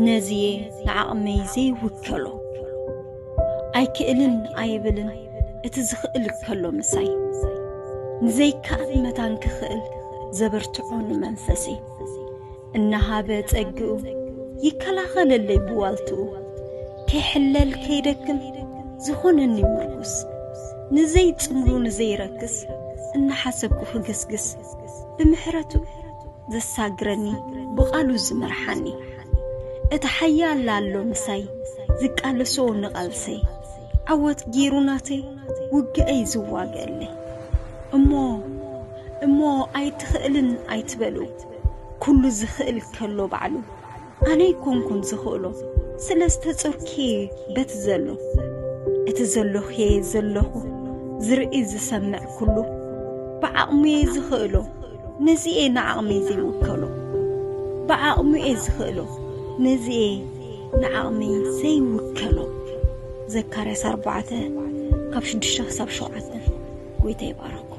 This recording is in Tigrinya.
ነዚየ ንዓቕመይ ዘይውከሎ። ኣይክእልን ኣይብልን፣ እቲ ዝኽእል ከሎ ምሳይ። ንዘይከኣል መታን ክኽእል ዘበርትዖ ንመንፈሰይ። እናሃበ ጸግኡ ይከላኸለለይ ብዋልትኡ። ከይሕለል ከይደክም ዝኾነኒ ምርኩስ። ንዘይጽምሉ ንዘይረክስ እናሓሰብኩ ክግስግስ። ብምሕረቱ ዘሳግረኒ ብቓሉ ዝመርሓኒ። እቲ ሓያል ኣሎ ምሳይ ዝቃለሶ ንቓልሰይ። ዓወት ገይሩ ናተይ ውግአይ ዝዋገአለይ። እሞ እሞ ኣይትኽእልን ኣይትበሉ። ኩሉ ዝኽእል ከሎ ባዕሉ ኣነ ኣይኮንኩን ዝኽእሎ። ስለ ዝተጸርኩ በቲ ዘሎ እቲ ዘለኹ ዘለኹ ዝርኢ ዝሰምዕ ኩሉ ብዓቕሙየ ዝኽእሎ። ነዚኤ ንዓቕመይ ዘይውከሎ። ብዓቕሙየ ዝኽእሎ። ነዚኤ ንዓቕመይ ዘይውከሎ። ዘካርያስ ኣርባዕተ ካብ ሽዱሽተ ክሳብ ሸውዓተ። ጎይታ ይባርኽ።